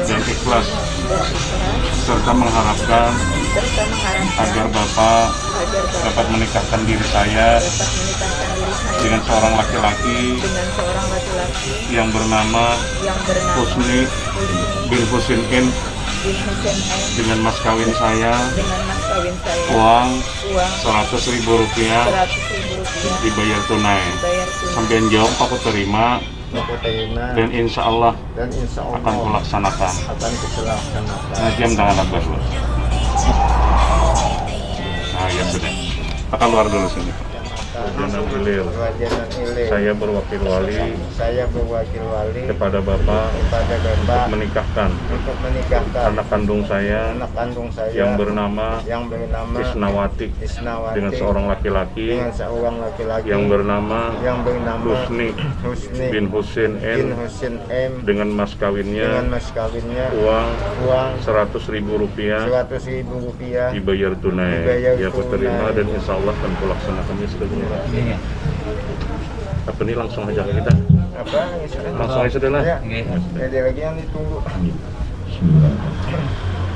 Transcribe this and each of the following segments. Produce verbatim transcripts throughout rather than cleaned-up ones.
dan ikhlas, serta mengharapkan serta mengharapkan agar Bapak agar Bapak dapat menikahkan diri saya dapat menikahkan diri saya dengan seorang laki-laki dengan seorang laki-laki yang bernama yang bernama Husni Husni bin Husin M bin Husin M dengan mas kawin saya dengan mas kawin saya uang uang seratus ribu rupiah seratus ribu rupiah dibayar tunai. Dibayar tunai. Sampean jawab, Pak, terima. Aku terima. Dan insya Allah dan insya Allah akan kulaksanakan. Akan kulaksanakan. Nah, jam tangan Abah dulu. Nah, ya sudah. Maka keluar dulu sini. Raja Nan Ilir. Raja Nan Ilir. Saya berwakil wali. Saya berwakil wali. Kepada Bapak. Kepada Bapak. Untuk menikahkan. Untuk menikahkan. Anak kandung saya. Anak kandung saya. Yang bernama. Yang bernama. Isnawati. Isnawati. Dengan seorang laki-laki. Dengan seorang laki-laki. Yang bernama. Yang bernama. Husni. Husni. Bin Husin M. Bin Husin M. Dengan mas kawinnya. Dengan mas kawinnya. Uang. Uang. Seratus ribu rupiah. Seratus ribu rupiah. Dibayar tunai. Dibayar tunai. Ya, aku terima dan insya Allah akan kulaksanakannya seketika. Iya. Apa ini langsung aja kita? Apa? Langsung aja deh lah. Ya. Oke. Jadi lagi yang ditunggu. Bismillah.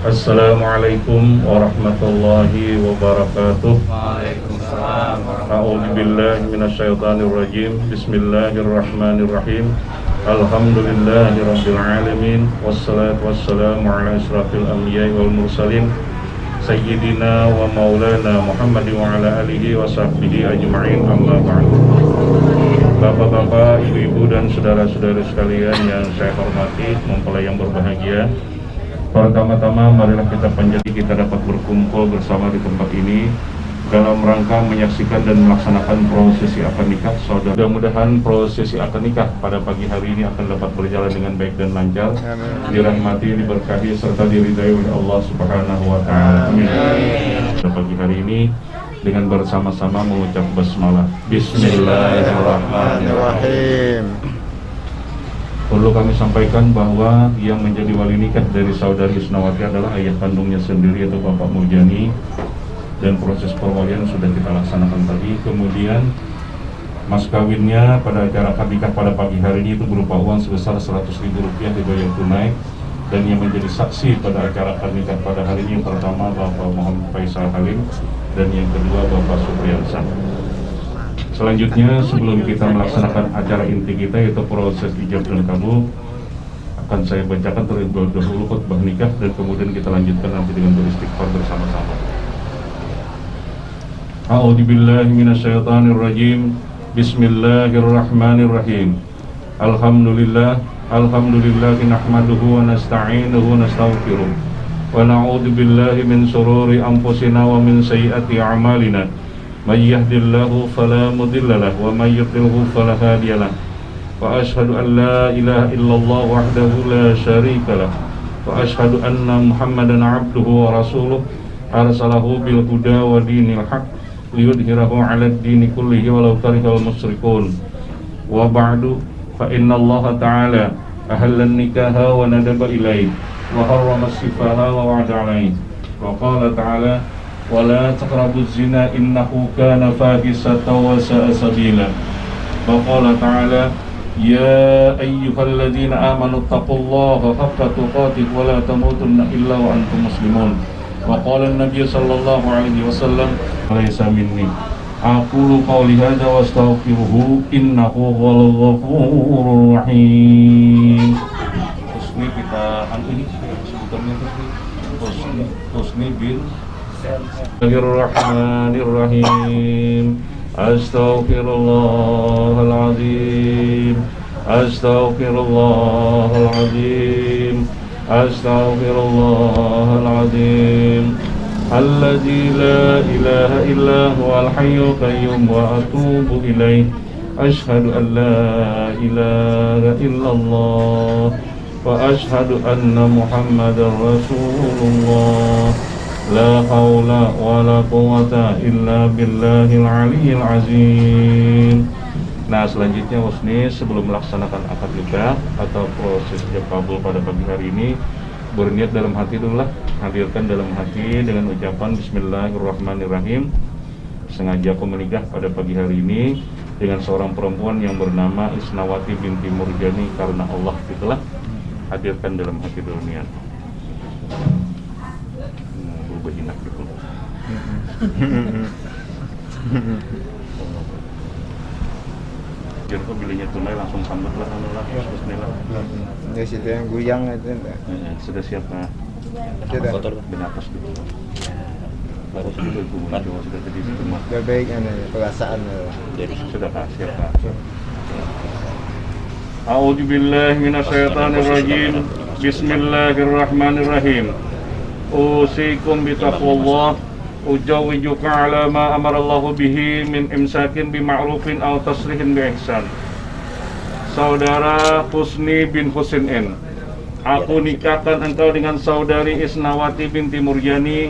Assalamualaikum warahmatullahi wabarakatuh. Waalaikumsalam warahmatullahi wabarakatuh. A'udzubillahi minasyaitonirrajim. Bismillahirrahmanirrahim. Alhamdulillahirabbil alamin. Wassalatu wassalamu ala asyrafil anbiya'i wal mursalin. Sayyidina wa maulana Muhammadin wa ala alihi wa sahbihi ajma'in, amma ba'du. Bapak-bapak, ibu-ibu, dan saudara-saudari sekalian yang saya hormati, mempelai yang berbahagia. Pertama-tama, marilah kita panjatkan kita dapat berkumpul bersama di tempat ini dalam rangka menyaksikan dan melaksanakan prosesi akad nikah saudara. Mudah-mudahan prosesi akad nikah pada pagi hari ini akan dapat berjalan dengan baik dan lancar. Amin. Dirahmati, diberkahi, serta diridai oleh Allah Subhanahu wa Ta'ala. Amin. Amin. Pada pagi hari ini, dengan bersama-sama mengucap basmalah. Bismillahirrahmanirrahim. Perlu kami sampaikan bahwa yang menjadi wali nikah dari saudari Isnawati adalah ayah kandungnya sendiri, yaitu Bapak Murjani, dan proses perwalian sudah kita laksanakan tadi. Kemudian, mas kawinnya pada acara akad nikah pada pagi hari ini itu berupa uang sebesar seratus ribu rupiah dibayar tunai, dan yang menjadi saksi pada acara akad nikah pada hari ini, yang pertama Bapak Muhammad Faisal Halim, dan yang kedua Bapak Supriyansyah. Selanjutnya, sebelum kita melaksanakan acara inti kita, yaitu proses ijab dan kabul, akan saya bacakan terlebih dahulu khutbah nikah dan kemudian kita lanjutkan nanti dengan beristighfar bersama-sama. A'udzubillahi minasyaitonirrajim. Bismillahirrahmanirrahim. Alhamdulillah. Alhamdulillah, nahmaduhu wa nasta'inuhu wa nastaghfiruh. Wa na'udzubillahi min syururi anfusina wa min sayyiati a'malina. May yahdillahu fala mudhillalah wa may yudlilhu fala hadiyalah. Wa asyhadu an la ilaha illallah wahdahu la syarikalah. Wa asyhadu anna Muhammadan abduhu wa rasuluh, arsalahu bil huda wa dinil haq liyudhhirahu 'alad dini kullihi walau karihal musyrikun. Wa ba'du, fa innallaha ta'ala ahallan nikaha wa nadaba ilaih, wa harrama sifaha wa wa'ada alaih. Wa qala ta'ala, "Wa la taqrabuz zina innahu kana fahisyatan wa sa'a sabila." Wa qala ta'ala, "Ya ayyuhalladzina amanu taqullaha haqqa tuqatih wa la tamutunna illa wa antum muslimun." Wa qala an-nabiy sallallahu alaihi wasallam, "Laisa minni." Aqulu qauli hadza wa astaghfiruhu innahu huwal ghafurur rahim. Husni kita anu ini sebutannya Husni, Husni, Husni bin. Bismillahirrahmanirrahim. Astaghfirullahaladzim. Astaghfirullahaladzim. Astaghfirullahaladzim. Alladzi la ilaha illa huwal hayyul qayyum wa atubu ilaih. Asyhadu an la ilaha illallah wa asyhadu anna Muhammadar Rasulullah. La haula wa la quwwata illa billahil aliyyil azim. Nah, selanjutnya, Husni, sebelum melaksanakan akad nikah atau proses ijab kabul pada pagi hari ini, berniat dalam hati dulu lah. Hadirkan dalam hati dengan ucapan bismillahirrahmanirrahim. Sengaja aku menikah pada pagi hari ini dengan seorang perempuan yang bernama Isnawati binti Murjani karena Allah, gitulah. Hadirkan dalam hati dulu niat. Nah, berubah jinak dulu. Jadi kok bilangnya tunai langsung sambutlah, anu lah, bismillah. Ya, situ yang guyang itu. Eh, sudah siap, nah. Sudah. Di atas dulu. Baru sudah itu, Pak. Sudah tadi semua. Lebih baik, anu, perasaan, eh. Sudah, Pak, siap, Pak. Siap. A'udzubillahiminasyaitonirrajim. Bismillahirrahmanirrahim. Usikum bitaqwallah. Ujawijuka ala ma amarallahu bihi min imsakin bima'rufin au tasrihin bi ihsan. Saudara Husni bin Husin N, aku nikahkan engkau dengan saudari Isnawati binti Murjani,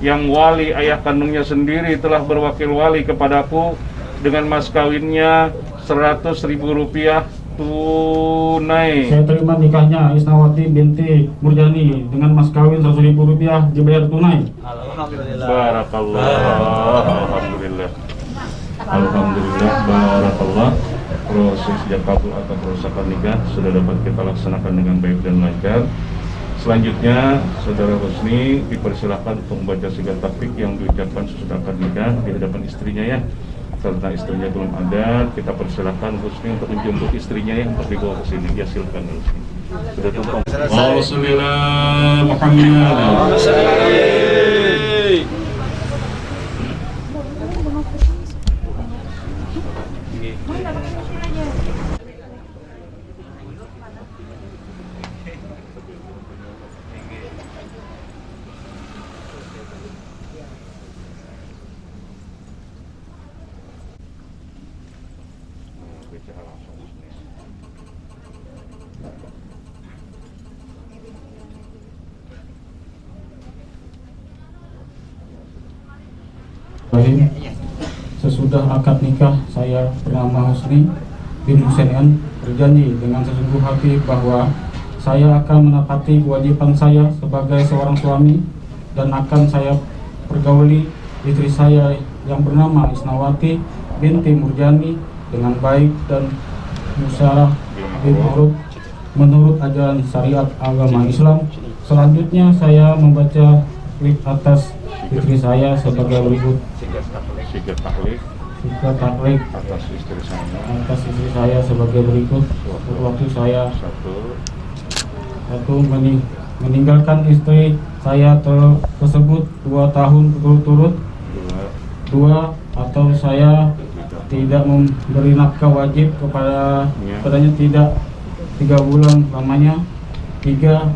yang wali ayah kandungnya sendiri telah berwakil wali kepadaku dengan mas kawinnya seratus ribu rupiah tunai. Saya terima nikahnya Isnawati binti Murjani dengan mas kawin seratus ribu rupiah dibayar tunai. Alhamdulillah. Barakallah. Alhamdulillah. Alhamdulillah. Barakallah. Proses ijab kabul atau perusakan nikah sudah dapat kita laksanakan dengan baik dan lancar. Selanjutnya, Saudara Husni dipersilakan untuk membaca sigat takfik yang diucapkan sesudah akad nikah di hadapan istrinya, ya. Karena istrinya belum ada, kita persilakan Husni untuk menjemput istrinya, ya, untuk dibawa ke sini. Ya, silakan, Husni. Sudah tumpang. Allahumma sholli ala Muhammad. Baik. Sesudah akad nikah, saya bernama Husni bin Husein, berjanji dengan sesungguh hati bahwa saya akan menepati kewajiban saya sebagai seorang suami dan akan saya pergauli istri saya yang bernama Isnawati binti Murjani dengan baik dan musyawarah bin uruf menurut ajaran syariat agama Islam. Selanjutnya, saya membaca taklik atas istri saya sebagai berikut. Sigat taklik. Sigat taklik. Sigat taklik atas istri saya. Atas istri saya sebagai berikut. Waktu saya satu. Satu, meni-, meninggalkan istri saya ter-, tersebut dua tahun berturut-turut. Dua. Dua, atau saya tidak memberi nafkah wajib kepada, ya, kepadanya tidak tiga bulan lamanya. Tiga,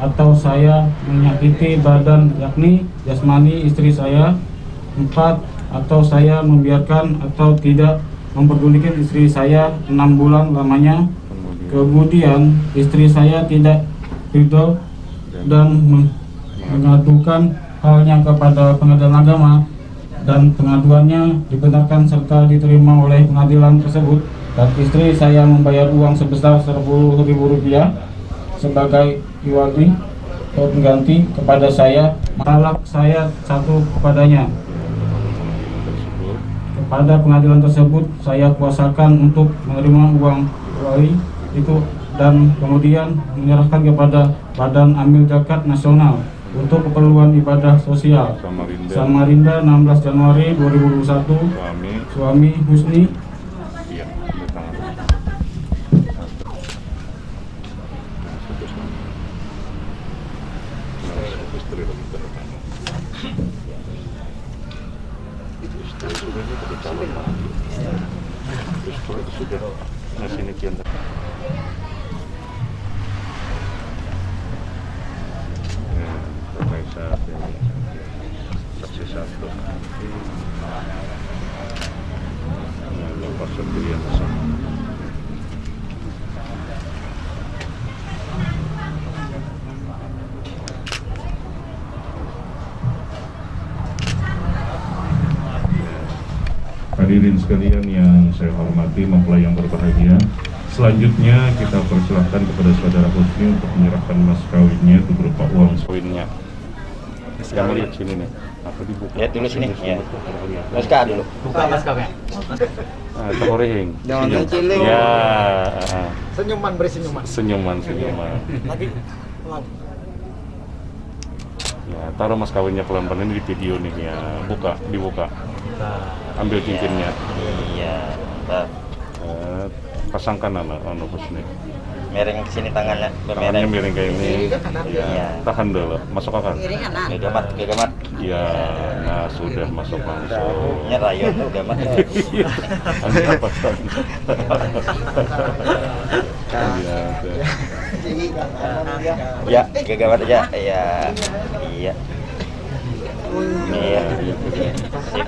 atau saya menyakiti badan, yakni jasmani istri saya. Empat, atau saya membiarkan atau tidak memperdulikan istri saya enam bulan lamanya. Kemudian, istri saya tidak ridho dan men-, mengadukan halnya kepada pengadilan agama, dan pengaduannya dibenarkan serta diterima oleh pengadilan tersebut, dan istri saya membayar uang sebesar sepuluh ribu rupiah sebagai iwadi atau pengganti kepada saya. Talak saya satu kepadanya. Kepada pengadilan tersebut, saya kuasakan untuk menerima uang wali itu dan kemudian menyerahkan kepada Badan Amil Zakat Nasional untuk keperluan ibadah sosial. Samarinda. Samarinda, enam belas Januari dua ribu dua puluh satu. Suami. Suami Husni. Iya, tanda tangan. Nah, sudah suami. Nah, istri lagi tanda tangan. Itu istri sudah, ini pakai calon lagi. Terus kalau itu sudah, nah, sini kian. Ya, pakai saat ini. Saksi satu. Nah, lepas sendirian sama. Hadirin sekalian yang saya hormati, mempelai yang berbahagia, selanjutnya kita persilahkan kepada saudara Husni untuk menyerahkan mas kawinnya, itu berupa uang kawinnya. Jangan lihat sini nih. Apa dibuka? Lihat dulu sini, ya. Buka dulu. Buka maskernya. Ah, coba reheng. Jangan senyum. Ya, ah. Senyuman, beri senyuman. Senyuman, senyuman. Lagi. Pelan. Ya, taruh mas kawinnya pelan-pelan ini di video nih ya. Buka, dibuka. Ambil cincinnya. Iya. Bentar. Eh, pasangkan anak anu Husni. Miring ke sini tangannya. Tangannya miring kayak ini. Iya. Tahan dulu. Masuk akal. Gak gamat, gak gamat. Iya, nah sudah masuk langsung. Ini rayo tuh gamat. Iya. Iya, tuh. Ya, gak gamat aja. Iya. Iya. Iya. Iya. Sip.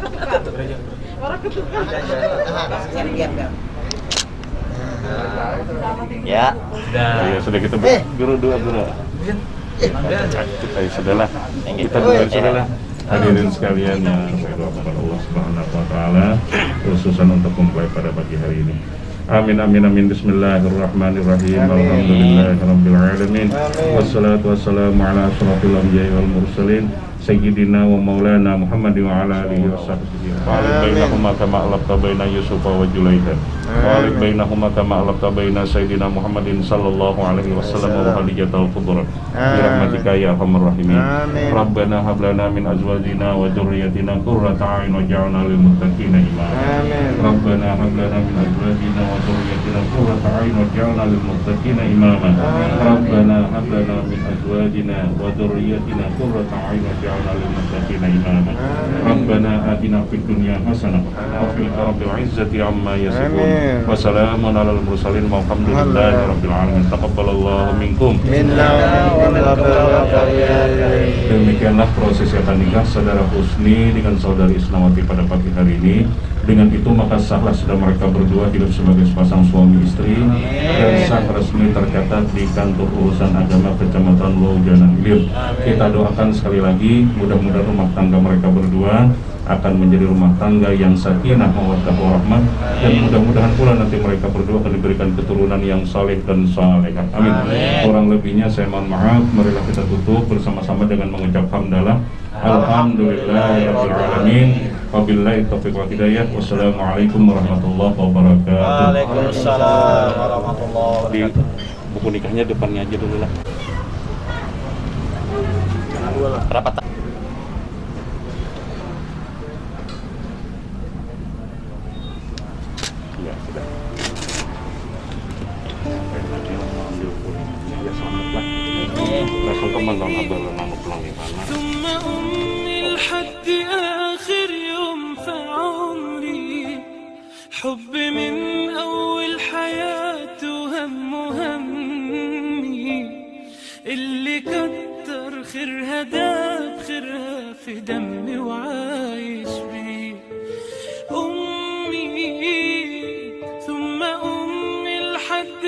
Ya. Iya, sudah kita ber-, guru dua guru. Kita, ya, sudahlah. Kita berdoa, sudahlah. Hadirin sekalian yang saya doakan kepada Allah Subhanahu wa Ta'ala, khususan untuk mempelai pada pagi hari ini. Amin, amin, amin. Bismillahirrahmanirrahim. Alhamdulillahirabbil alamin. Wassalatu wassalamu ala asyrafil anbiya'i wal mursalin. Sayyidina wa maulana Muhammadin wa ala alihi wa sahbihi. Balik bainahuma kama alafta baina Yusufa wa Zulaikha. Balik bainahuma kama alafta baina Sayyidina Muhammadin sallallahu alaihi wasallam wa Khadijatal Kubra. Birahmatika ya arhamar rahimin. Rabbana hab lana min azwajina wa dzurriyyatina qurrata a'yun waj'alna lil muttaqina imama. Rabbana hab lana min azwajina wa dzurriyyatina qurrata a'yun waj'alna lil muttaqina imama. Rabbana hab lana min azwajina wa dzurriyyatina qurrata a'yun waj'alna lil muttaqina imama. Rabbana atina fid dunya hasanah wa fil akhirati izzati amma yasifun. Wa salamun alal mursalin walhamdulillahi rabbil alamin. Taqabbalallahu minkum. Demikianlah prosesi akad nikah saudara Husni dengan saudari Isnawati pada pagi hari ini. Dengan itu maka sahlah sudah mereka berdua hidup sebagai sepasang suami istri dan sah resmi tercatat di kantor urusan agama Kecamatan Lojanan Ilir. Kita doakan sekali lagi, mudah-mudahan rumah tangga mereka berdua akan menjadi rumah tangga yang sakinah mawaddah warahmah, dan mudah-mudahan pula nanti mereka berdua akan diberikan keturunan yang saleh dan salehah. Amin. Kurang lebihnya saya mohon maaf, marilah kita tutup bersama-sama dengan mengucap hamdalah. Alhamdulillahirabbil alamin. Wabillahi taufiq wal hidayah. Wassalamualaikum warahmatullahi wabarakatuh. Waalaikumsalam warahmatullahi wabarakatuh. Di buku nikahnya depannya aja dulu lah. Berapa ta- Iya, sudah. Enaknya mau ambil pulangnya, ya selamat lah. Langsung ke Mandang Abel, nangkep pulang di mana? ثم أمي لحد آخر يوم في عمري. حبي من أول حياتي وهم همي. اللي كتر خيرها داب خيرها في دمي وعايش بيه. أمي، ثم أمي لحد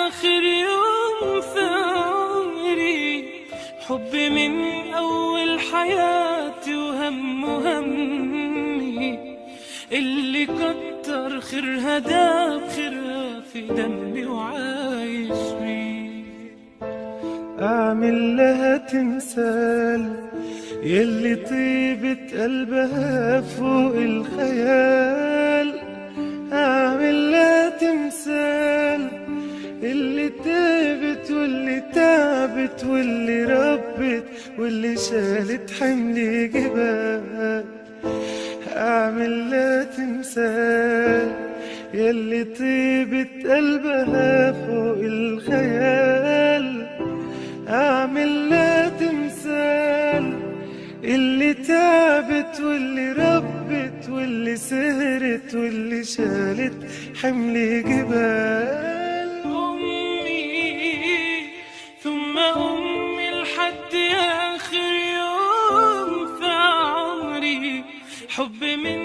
آخر يوم في عمري. حبي من أول حياتي وهم همي. اللي كتر خيرها داب خيرها في دمي وعايش بيه. أعمل لها تمثال، يلي طيبة قلبها فوق الخيال. أعمل لها تمثال، اللي تعبت واللي تعبت واللي ربت واللي شالت حمل جبال. أعمل لها تمثال، يلي طيبة قلبها فوق الخيال. أعمل لها تمثال، اللي تعبت واللي ربت واللي سهرت واللي شالت حمل جبال. أمي، ثم أمي لحد آخر يوم في عمري. حب من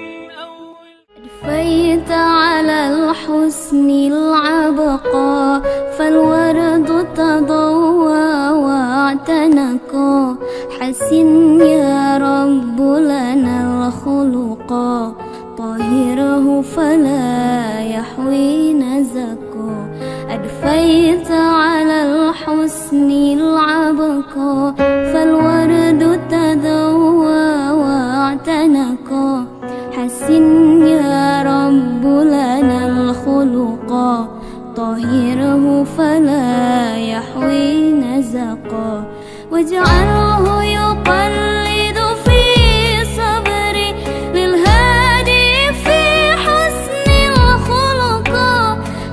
أول. أضفيت على الحسن العبقى، فالورد تضوى واعتنقى. حسن يا رب لنا الخلقا، طهره فلا يحوي نزقا. أضفيت على الحسن العبقى، فالورد تضوى واجعله يقلد في صبري للهادي في حسن الخلق.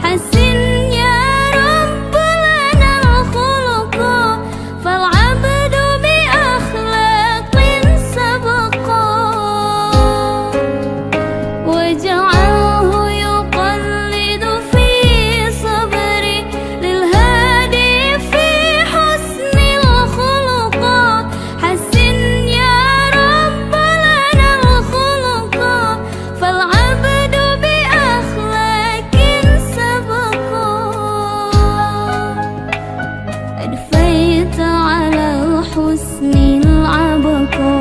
حسن يا رب لنا الخلق، فالعبد بأخلاق سبقا. واجعله يقلد في صبري للهادي في حسن الخلق. حسن يا رب لنا الخلق، فالعبد بأخلاق سبقا. أدفيت على الحسن العبقى،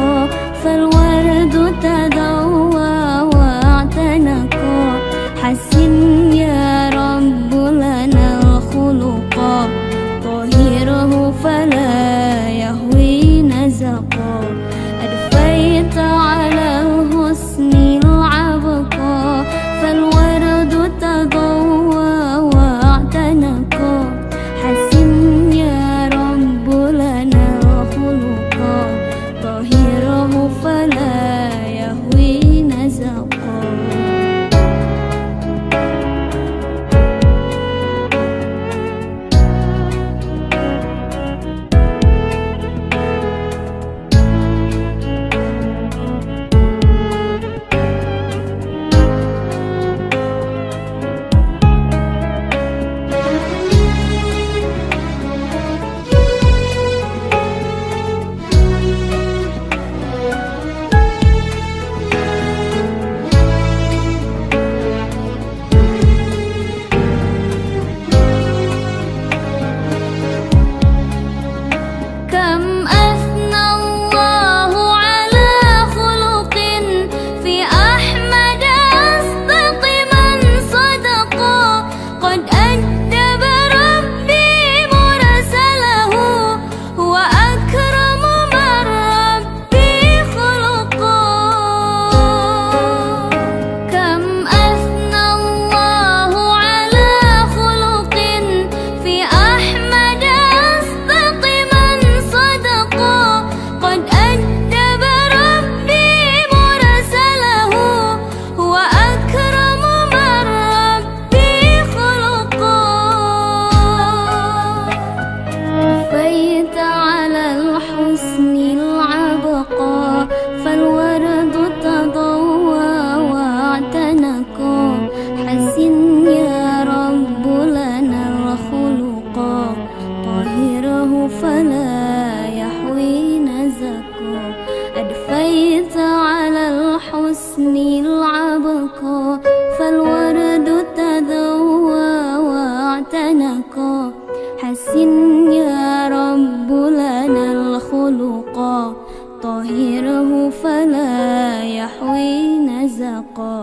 فالورد تضوى واعتنقا. حسن يا رب لنا الخلقا، طهره فلا يهوي نزقا. أدفيت على الحسن العبقى، فالورد تضوى واعتنقا. حسن يا رب لنا الخلقا، طهره فلا يهوي نزقا. كم أثنى الله على خلق في أحمد أصدق من صدق. قد أدب ربي مرسله، هو أكرم من ربي خلقا. كم أثنى الله على خلق في أحمد أصدق من صدق. قد أدب ربي مرسله، هو أكرم من ربي خلقا. أضفيت على الحسن العبقى، فالورد تضوى واعتنقا. حسن يا رب لنا الخلقا، طهره فلا يهوي نزقا. أضفيت على الحسن العبقى، فالورد تضوى واعتنقا. حسن يا رب لنا الخلقا، طهره فلا يهوي نزقا.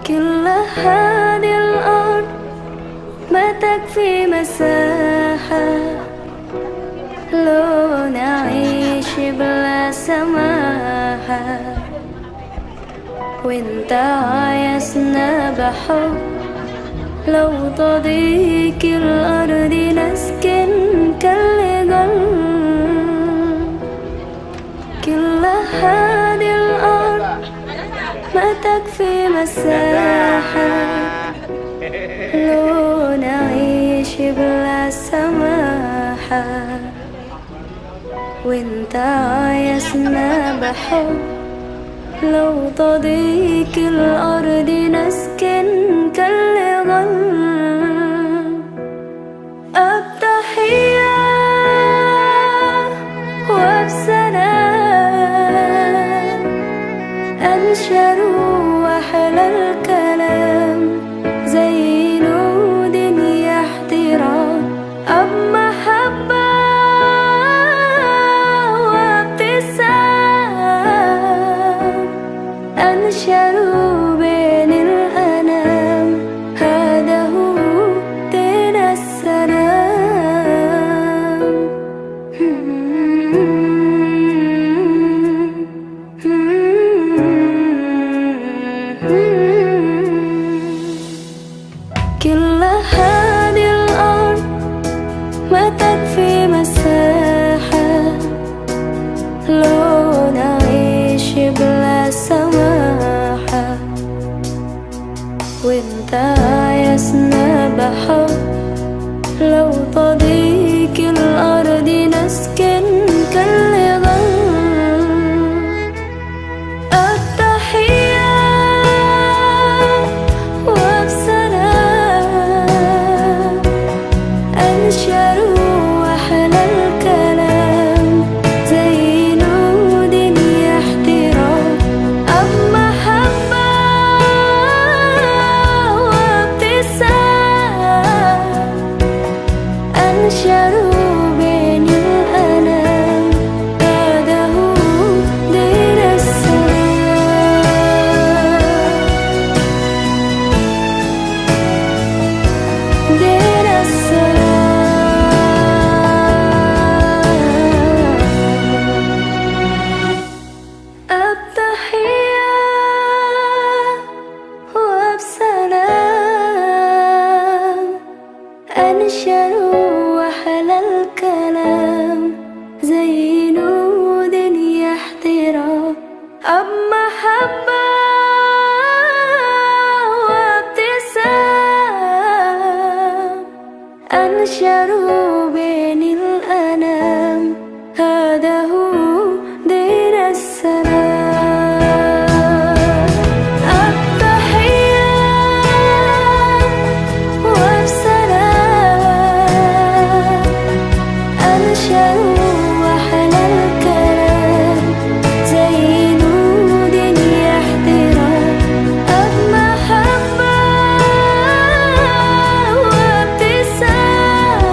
كل هذه الأرض ما تكفي مساحة لو نعيش بلا سماحة. وانت عايزنا بحب، لو تضيق الأرض نسكن كالغل. كل هذه الأرض ما تكفي مساحة لو نعيش بلا سماحة. وانت عايزنا بحب، لو تضيق الأرض نسكن كالغل. التحية وبسلام أنشروا أحلى الكلام، زينوا دنيا احترام، أب محبة وابتسام. أنشروا بين الأنام، هذا هو دين السلام. لا يسنى بحر لو تضيق الأرض نسكن كاللغم. التحية والسلام أنشر وأحلى الكلام زين الدنيا احترام. أب محبة وابتسام أنشر بين الأنام هذا هو دين السلام. دين السلام. التحية والسلام أنشر وأحلى الكلام زين الدنيا احترام. أب محبة وابتسام أنشر بين الأنام هذا هو دين السلام. التحية والسلام أنشر وأحلى الكلام زين الدنيا احترام. أب محبة وابتسام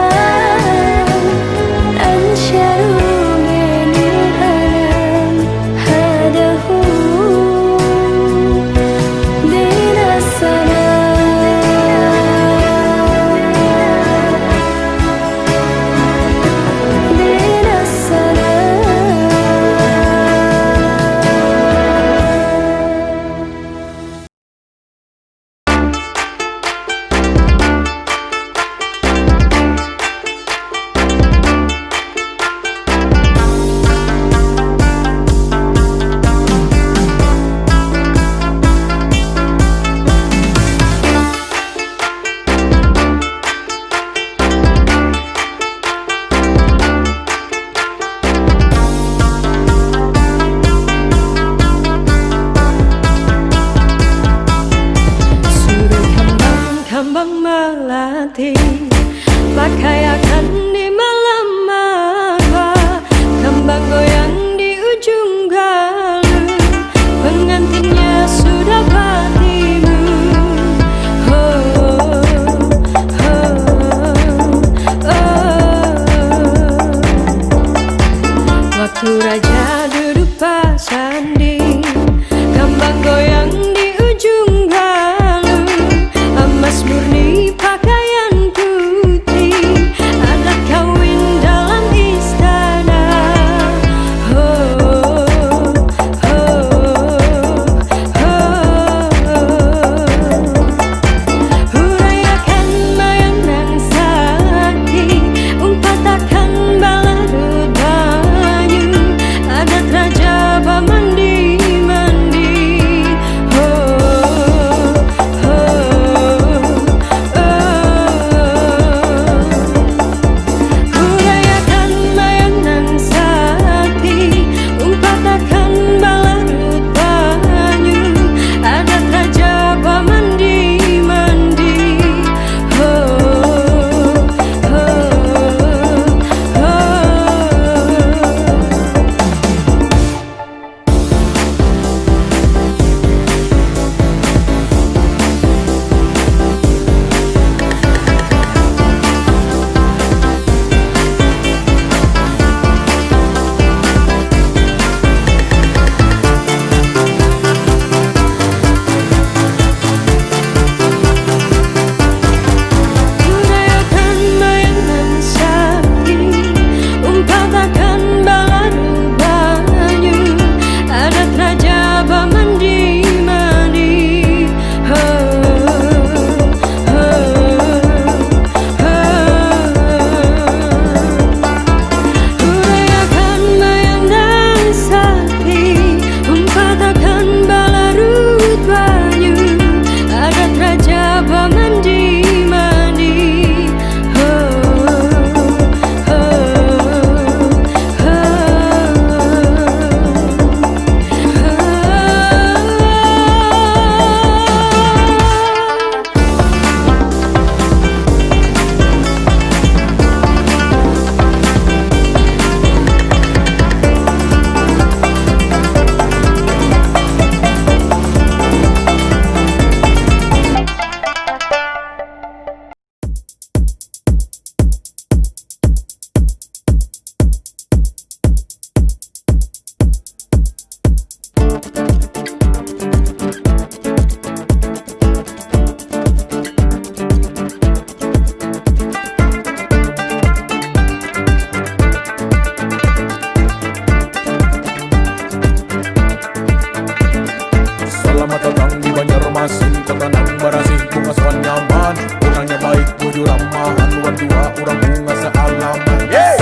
Masing kota nang barasih, bunga sowan nyaman, orangnya baik, bujur ramah, haluan dua, orang bunga sealaman. Yeay!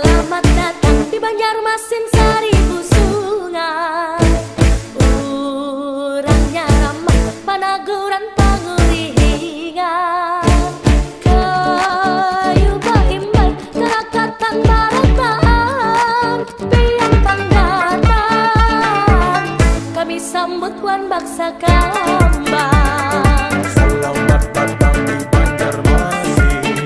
Selamat datang di Banjarmasin, seribu sungai. Orangnya ramah, panaguran, pangurihingan. Kayu baimbai, kerakatan, baratan, pian panggatang. Kami sambut wan baksa kambang. Selamat datang di Banjarmasin.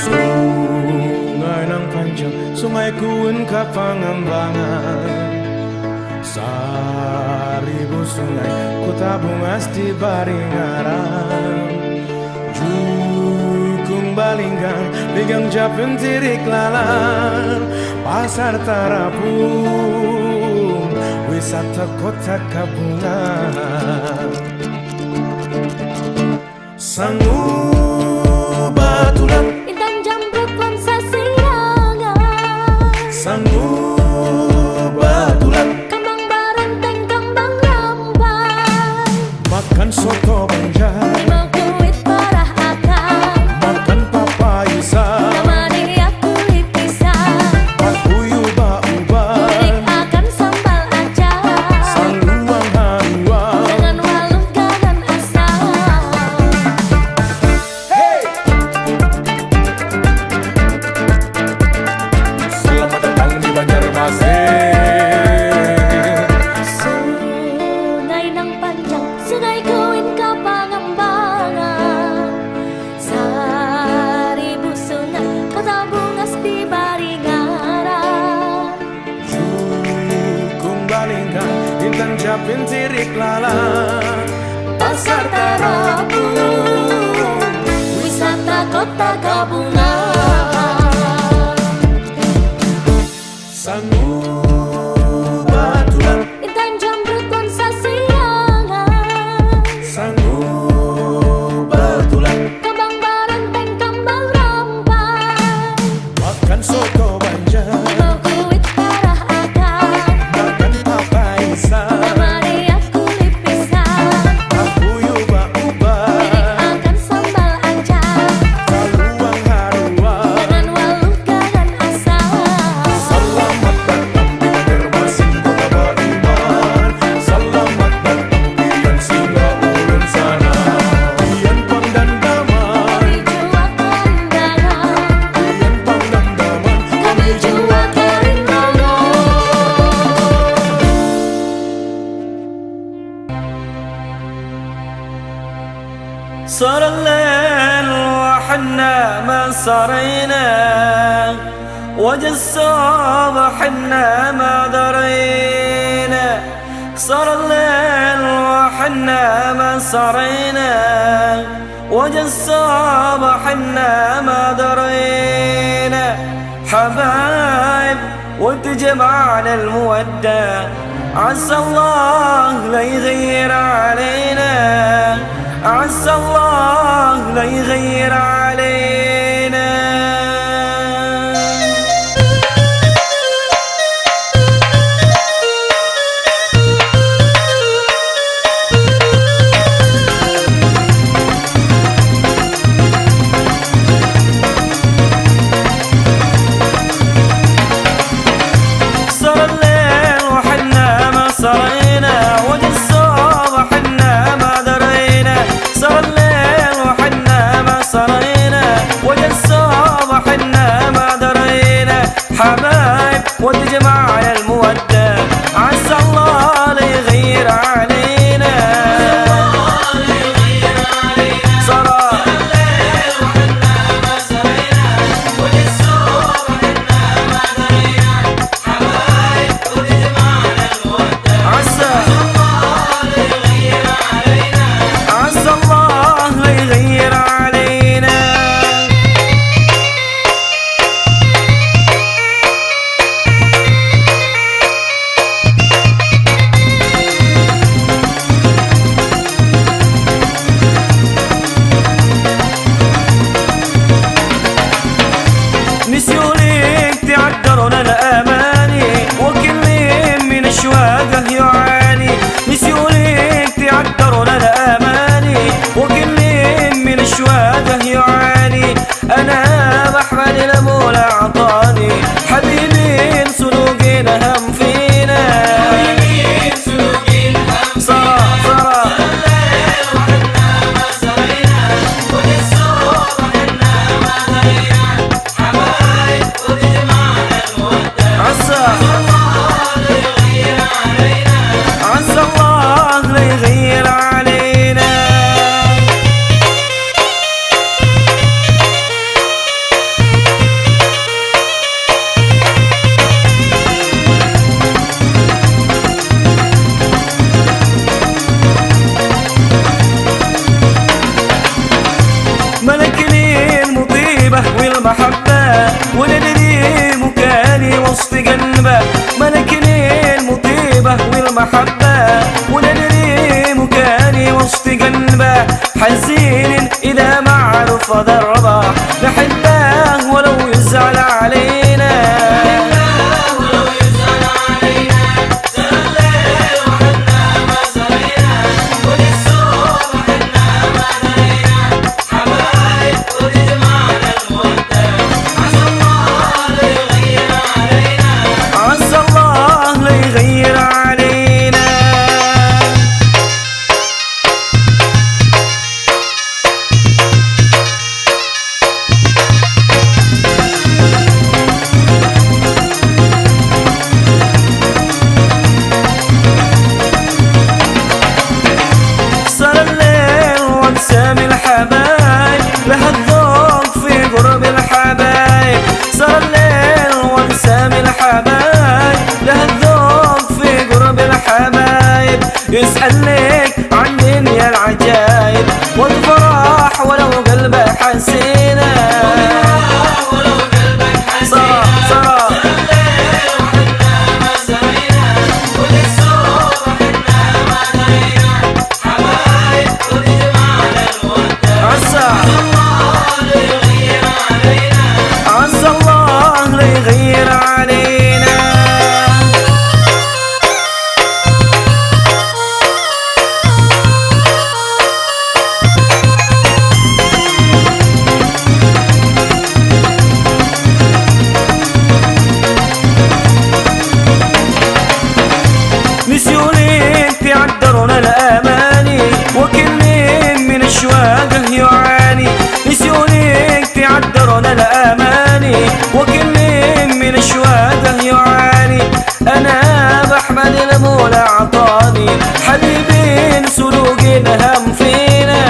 Sungai nang panjang, Sungai Kuwin ka Pangembangan. Saribu sungai, kota bungas di Baringaran. Jukung Balinggang, Ligang Japin, Tirik Lalang, Pasar Tarapung, wisata Kota Kabungan. Sangu Batulan, Intan Jamrut wan Sasiangan. Sangu Batulan, Kambang Barenteng, Kambang Rampai. Makan soto Banjar, Limau Kuwit, Parah Akar. Makan papaisa, Tamariak, kulit pisang. Pakuyu ba'uba, Kulit akan sambal acar. Saluang haruang, dengan waluh gagan asam. Hey! Selamat datang di Banjarmasin. Sungai nang panjang, Sungai Kuwin ka Pangembangan. Saribu sungai, kota bungas di Baringaran. Jukung Balinggang, Intan Japin, Tirik Lalang, Pasar Tarapung, wisata Kota Kabungan. Sangu Batulan, Intan Jamrut wan Sasiangan. Sangu Batulan, Kambang Barenteng, Kambang Rampai. Makan soto Banjar, Limau Kuwit, Parah Akar. Makan papaisa, Tamariak, kulit pisang. Pakuyu ba'uba, Tirik akan sambal acar. Saluang haruang, dengan waluh gagan asam. Selamat datang di Banjarmasin, kota beriman. Selamat datang pian singa ulun sana. Pian Pandandaman, kami jua Pandandaman. Pian Pandandaman, kami jua Karindangan. صار الليل وحنا ما صرينا، وجا الصبح حنا ما درينا. صار الليل وحنا ما صرينا، وجا الصبح حنا ما درينا. حبايب وتجمعنا المودة، عسى الله لا يغير علينا، عسى الله لا يغير علينا. صار الليل وحنا ما صرينا، وجا الصبح حنا ما درينا. صار الليل وحنا ما صرينا، وجا الصبح حنا ما درينا. حبايب وتجمعنا المودة، عسى الله لا يغير علينا. صار عسى، عسى الله لا يغير علينا. حبه، وندري مكاني وسط قلبه، حزين إذا ما عرف دربه، نحبه ولو يزعل علينا. عسى الله لا يغير علينا. صار الليل وانسى من الحبايب، لها الذوق في قرب الحبايب. صار الليل وانسى من الحبايب، لها الذوق في قرب الحبايب. يسأل لك عن دنيا العجايب، والفرح ولو قلبك حزينة. صار، صار. عسى، عسى الله لا يغير علينا. نسيوني انت عدرنا الأماني، وكل من أشواقه يعاني. نسيوني انت عدرنا الأماني، وكل من أشواقه يعاني. أنا بحمد المولى عطاني حبيبين صدوقين هم فينا.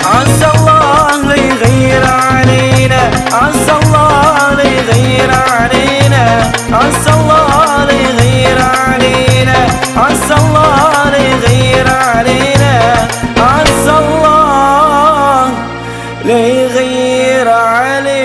عسى الله لا يغير علينا، عسى الله لا يغير علينا، عسى الله لا يغير علينا، عسى الله لا يغير علينا، عسى الله لا يغير علينا.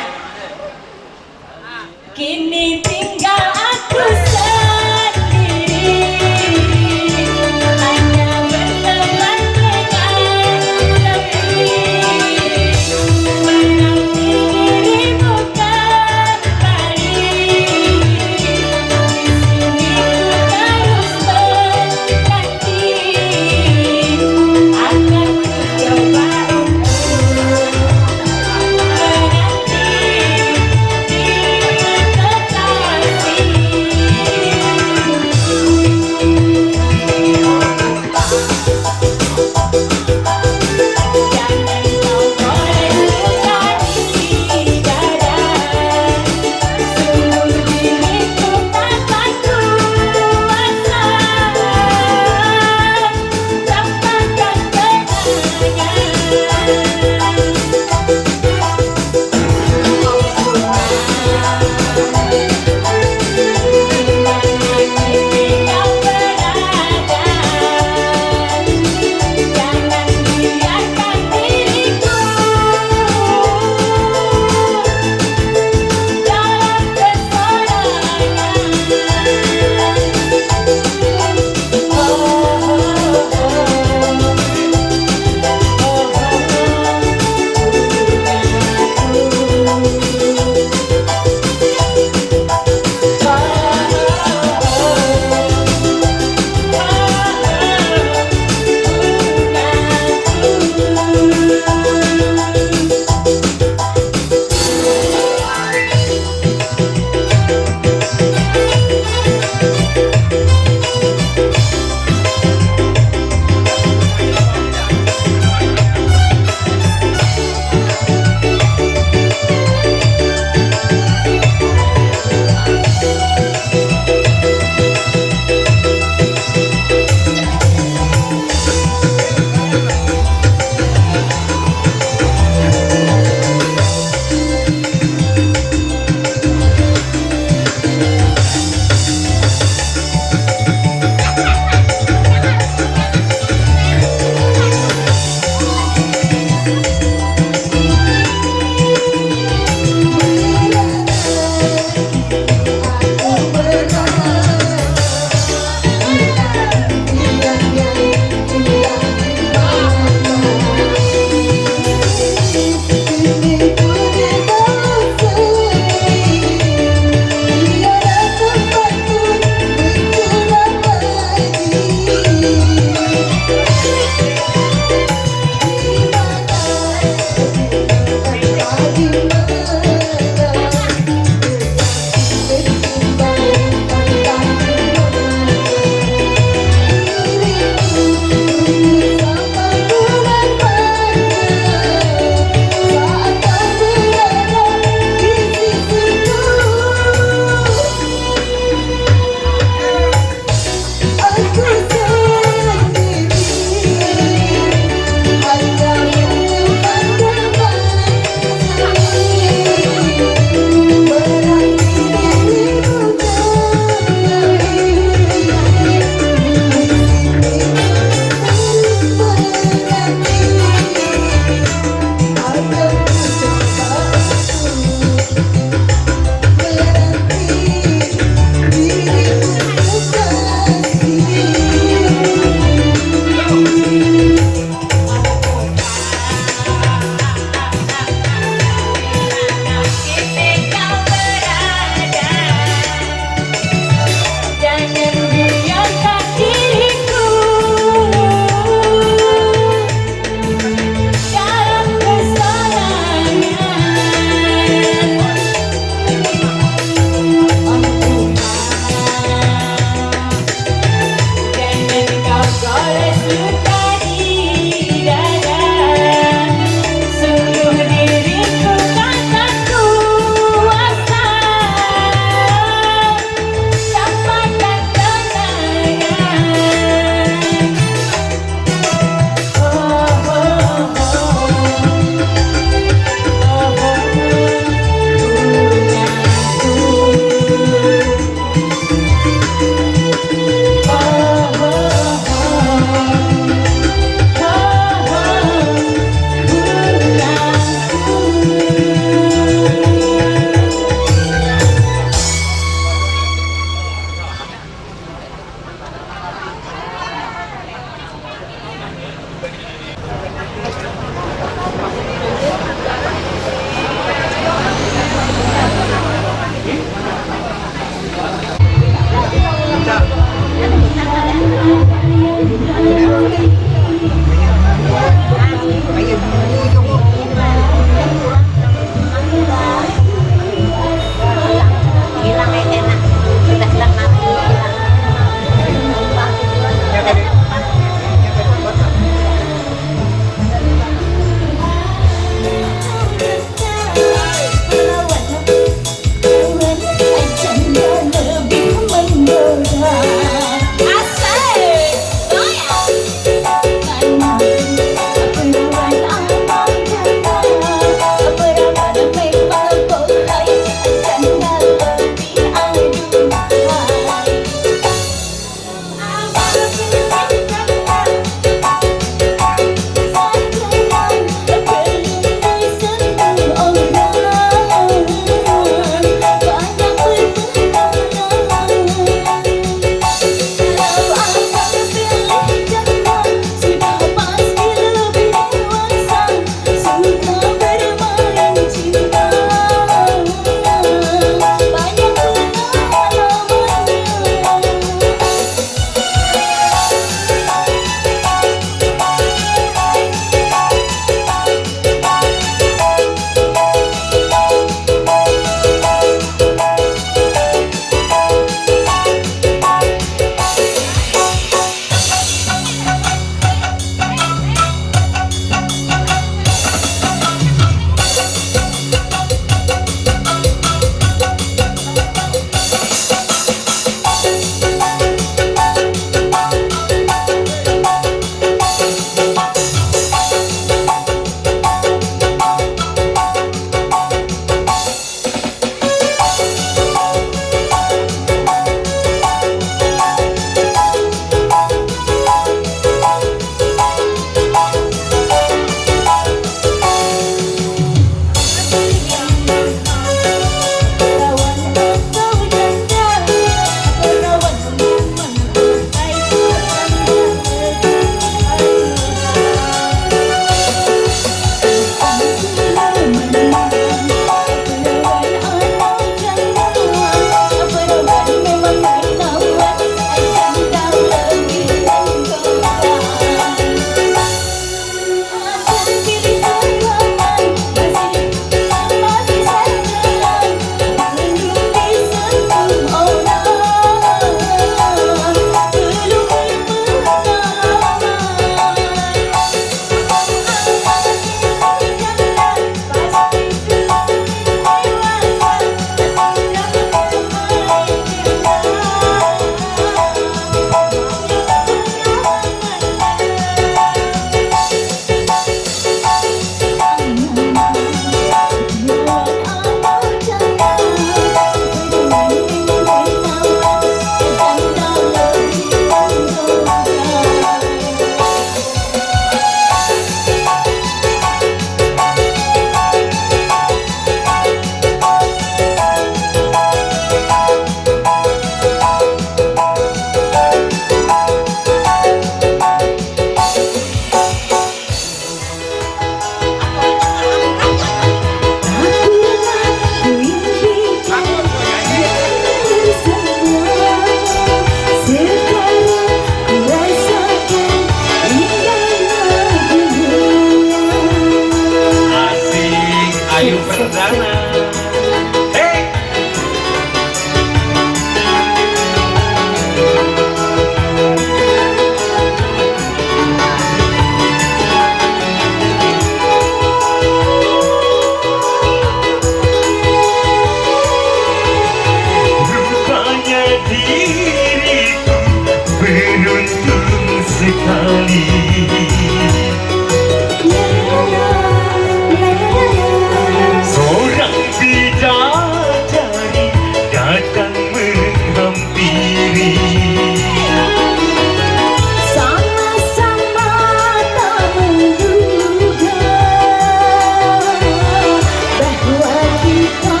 Kita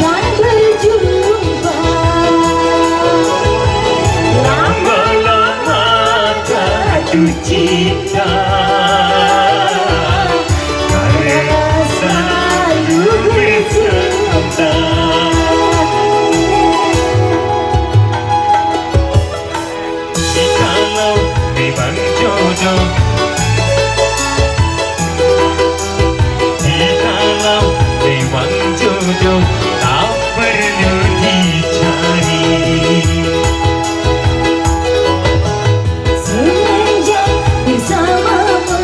kan berjumpa. Lama-lama jatuh cinta, karena selalu bercinta. Jikalau memang jodoh, jikalau memang jodoh, tak perlu dicari. Semenjak bersamamu,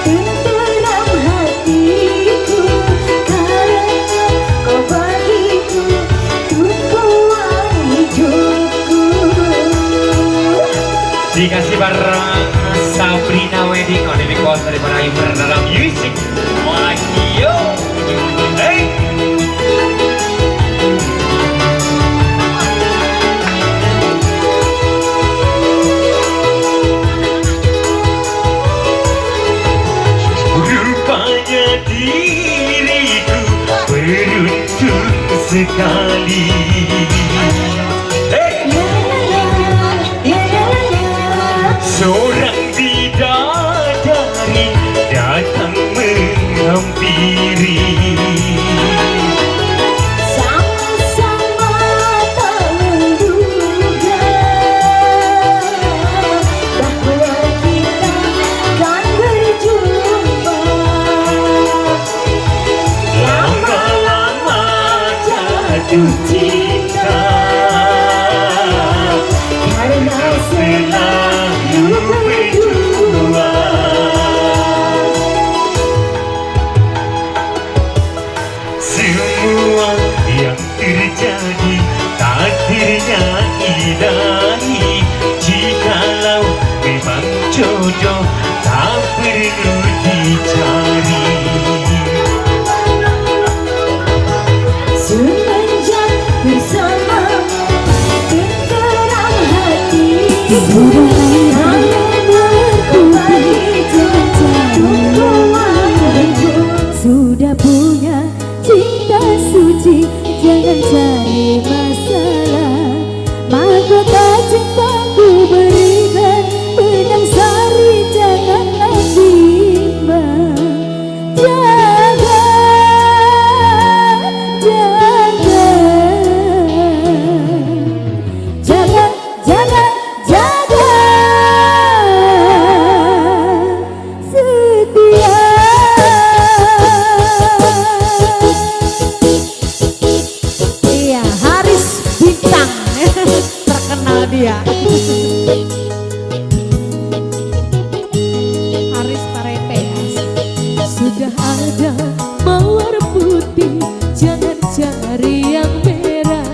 tenteram hatiku, karena kau bagiku tumpuan hidupku. Dikasih bareng Sabrina Wedding, oh, di request daripada Imer dalam Music. Wah, iyo. Hey. Rupanya diriku beruntung sekali. Hey. Seorang bidadari datang menghampiri. Sama-sama tak menduga bahwa kita kan berjumpa. Lama-lama jatuh cinta karena selalu berdua. Semua yang terjadi takdirnya ilahi. Jikalau memang jodoh, tak perlu dicari. Semenjak bersamamu, tenteram hati. Sudah punya cinta suci, jangan cari masalah. Mahkota cintaku berikan, benang sari janganlah simpan. Jaga, jaga, jaga, jaga, jaga. Setia. Iya, Haris Bintang. Terkenal dia. Haris Parete ya. Sudah ada mawar putih, jangan cari yang merah.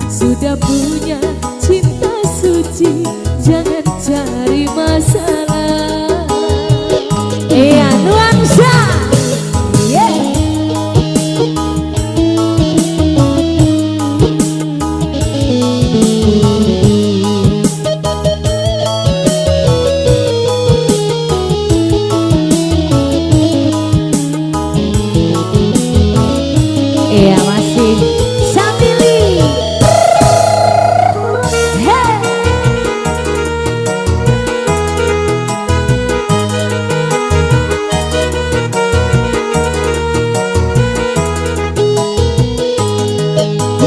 Sudah punya cinta suci, jangan cari masalah. Iya, nuansa. Yeah. Iya, masih. Samili. Hey.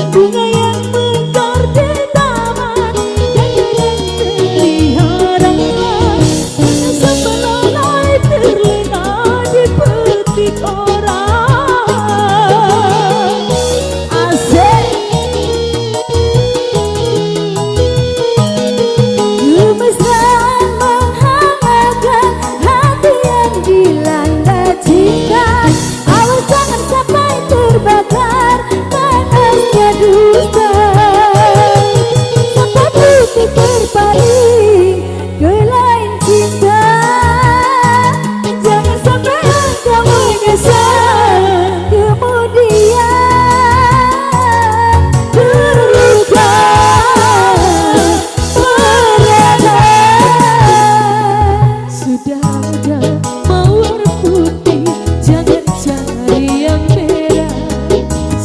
Bunga yang mekar di taman, dan yang dipelihara. Sebelum mulai terlena dipetik orang. Asik. Kemesraan menghangatkan hati yang dilanda cinta. Awas jangan sampai terbakar panasnya dusta.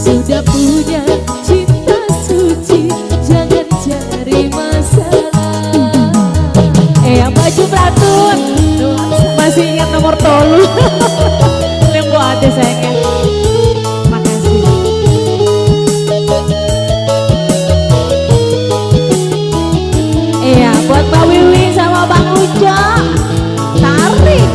Sudah punya cinta suci, jangan cari masalah. Eh, yang baju beratun, masih ingat nomor tolu. Lembo aja sayangnya. Makasih. Iya, buat Mbak Wiwi sama Bang Ujo. Tarik.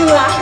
Wah,